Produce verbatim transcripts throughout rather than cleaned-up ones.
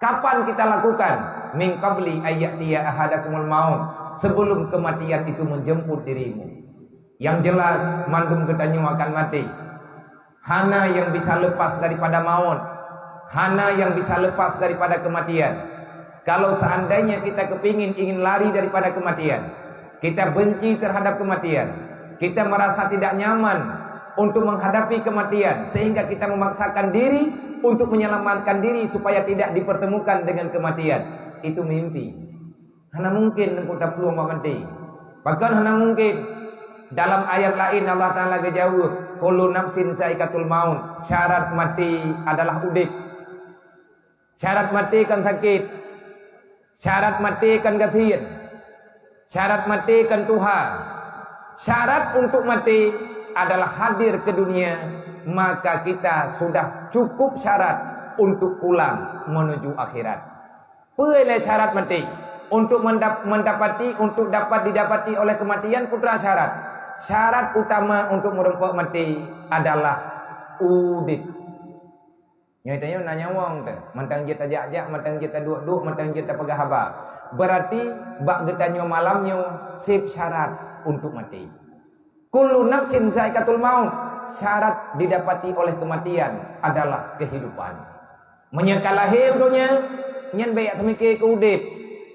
Kapan kita lakukan? "Min qabli ayyatiya ahadakumul maut," sebelum kematian itu menjemput dirimu. Yang jelas, mandum geutanyoe akan mati. Hana yang bisa lepas daripada maut. Hana yang bisa lepas daripada kematian. Kalau seandainya kita kepingin, ingin lari daripada kematian, kita benci terhadap kematian, kita merasa tidak nyaman untuk menghadapi kematian, sehingga kita memaksakan diri untuk menyelamatkan diri supaya tidak dipertemukan dengan kematian. Itu mimpi. Hana mungkin neupeu taplueng bak maté. Pakon hana mungkin? Dalam ayat laén Allah Taala geujaweueb, "Kullu nafsin zaikatul maut." Syarat maté adalah udeb. Syarat maté kan sakét. Syarat maté kan gasien. Syarat maté kan tuha. Syarat untuk maté adalah hadir ke dunia, maka kita sudah cukup syarat untuk pulang menuju akhirat. Peue lé syarat maté? Untuk mendap-, mendapati, untuk dapat didapati oleh kematian, peue teuma syarat? Syarat utama untuk meureumpok maté adalah udeb. Nyoe tanyoe na nyawöng teuh, mantong jeuet tajak-jak, mantong jeuet taduek-duek, mantong jeuet tapeugah haba. Berarti bak geutanyoe malam nyoe seb syarat untuk maté. "Kullu nafsin zaikatul maut," syarat didapati oleh kematian adalah kehidupan. Meunyoe ka lahé u donya, nyan bék jak teumiké keu udeb.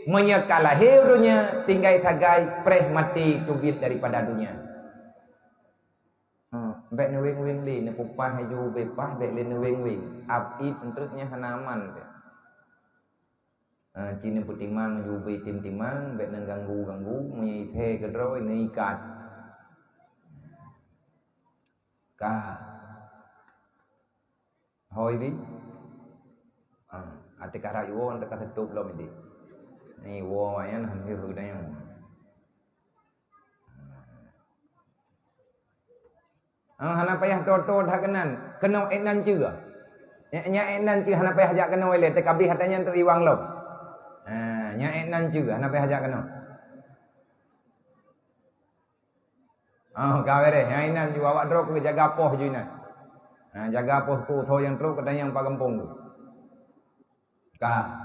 Meunyoe ka lahé u donya, tinggai sagai preh maté teubiet daripada donya. Hmm, bék neuweng-weng lé, neupeupah laju ubé pah, bék lé neuweng-weng. Ab ib eunteuk nyan hana aman teuh. Ah, ci neupeutimang ju ubé tim-timang, bék neuganggu-ganggu, meunyoe ithée keudroe neuikat. Ka. Hôi bi? Ah, até ka rayuan teuka teutôp lom idéh. Ni woe nyan han lheueh geutanyoe. Ah, hana payah toe-toe that keunan. Keunoe ék nan ceue. Nyak, nyak ék nan ceue hana payah jak keunoe ilée, teuka bih ata nyan trok iwang lom. Ah, nyak ék nan ceue hana payah jak keunoe. Oh, ka beureh. Nyan inan ju awak droe keu jaga poh ju inan. Ha, jaga poh ku tho nyang trok keu tanyong pa gampông tu. Ka.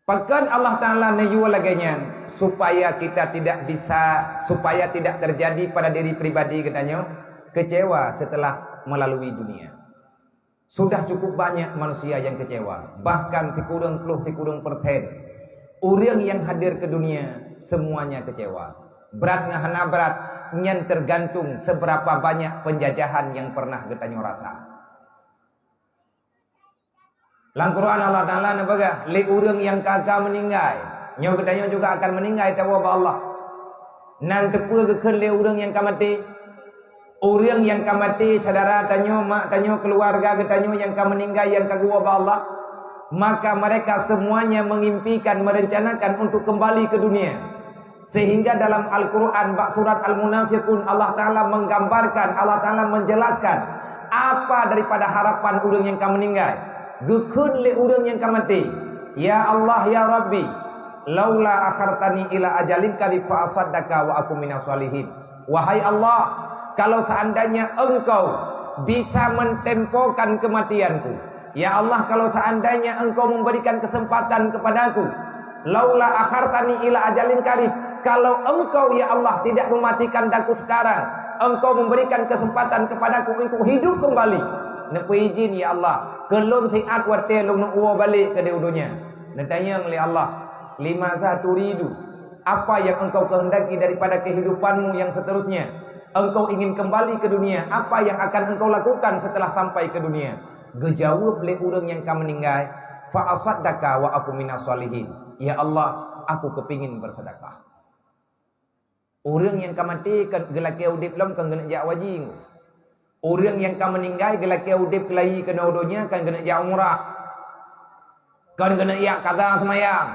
Pakon Allah Taala neuyue lagée nyan, supaya kita tidak bisa, supaya tidak terjadi pada diri pribadi geutanyoe kecewa setelah melalui dunia. Sudah cukup banyak manusia yang kecewa, bahkan sikureueng ploh sikureueng persen ureuëng yang hadir ke dunia semuanya kecewa. Brat ngon hana brat, nyan tergantung seberapa banyak penjajahan yang pernah geutanyoe rasa. Lam Quran Allah Taala neupeugah, lé ureuëng nyang ka-ka meuninggai, nyoe geutanyoe juga akan meuninggai tawoe bak Allah. Nan teupeue geukheun lé ureuëng nyang ka maté? Ureuëng nyang ka maté, syedara tanyoe, mak tanyoe, keuluwarga geutanyoe nyang ka meuninggai, nyang ka geuwoe bak Allah, maka mereka semuanya mengimpikan, merencanakan untuk kembali ke dunia. Sehingga dalam Al-Quran bak surat Al-Munafiqun, Allah Taala menggambarkan, Allah Taala menjelaskan apa daripada harapan ureuëng nyang ka meuninggai. Geukheun lé ureuëng nyang ka maté, "Ya Allah, ya Rabbi, laula akhartani ila ajalin qarib fa asaddaqa wa akun minas shalihin." Wahai Allah, kalau seandainya Engkau bisa mentempokan kematianku, ya Allah, kalau seandainya Engkau memberikan kesempatan kepadaku, laula akhartani ila ajalin qarib, kalau Engkau, ya Allah, tidak mematikan aku sekarang, Engkau memberikan kesempatan kepadaku untuk hidup kembali, neupeuizin, ya Allah, keu lôn siat watée lôn neuwoe balek keudeh u donya. Neutanyong lé Allah, "Limaza turidu?" Apa yang engkau kehendaki daripada kehidupanmu yang seterusnya? Engkau ingin kembali ke dunia, apa yang akan engkau lakukan setelah sampai ke dunia? Geujaweueb lé ureuëng nyang ka meuninggai, "Fa asaddaqa wa akun minas shalihin." Ya Allah, aku kepingin bersedekah. Ureuëng nyang ka maté kan geulakée udeb lom kan geuneuk jak haji. Ureuëng nyang ka meuninggai geulakée udeb keulayi keunoe donya kan geuneuk jak umrah. Kon keuneuk jak kaza seumayang.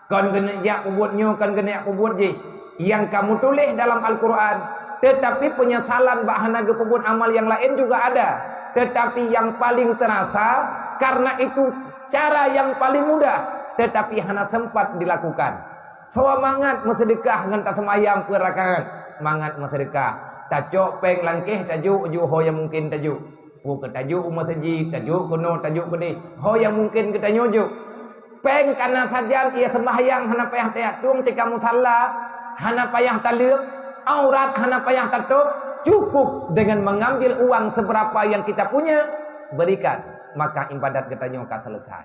Kon keuneuk jak peubuet nyoe, kon keuneuk jak peubuet jih. Nyang ka meutuléh dalam Al-Quran, teutapi peunyesalan bak hana geupeubuet amal nyang laén juga ada. Teutapi nyang paleng teurasa, karena itu cara nyang paleng mudah, teutapi hana sempat dilakukan. Soe mangat meuseudeukah ngon taseumayang peue rakan? Mangat meuseudeukah. Tacok péng langkéh tajok, jok ho nyang mungken tajok. Peue keu tajok u masjid, tajok keunoe, tajok keudeh. Ho nyang mungken geutanyoe jok. Péng kana sajan ia sembahyang hana payah tayatueng tika musalla, hana payah taleuek, aurat hana payah tatôb, cukup dengan mengambil uang seberapa yang kita punya, berikan, maka ibadat geutanyoe ka selesai.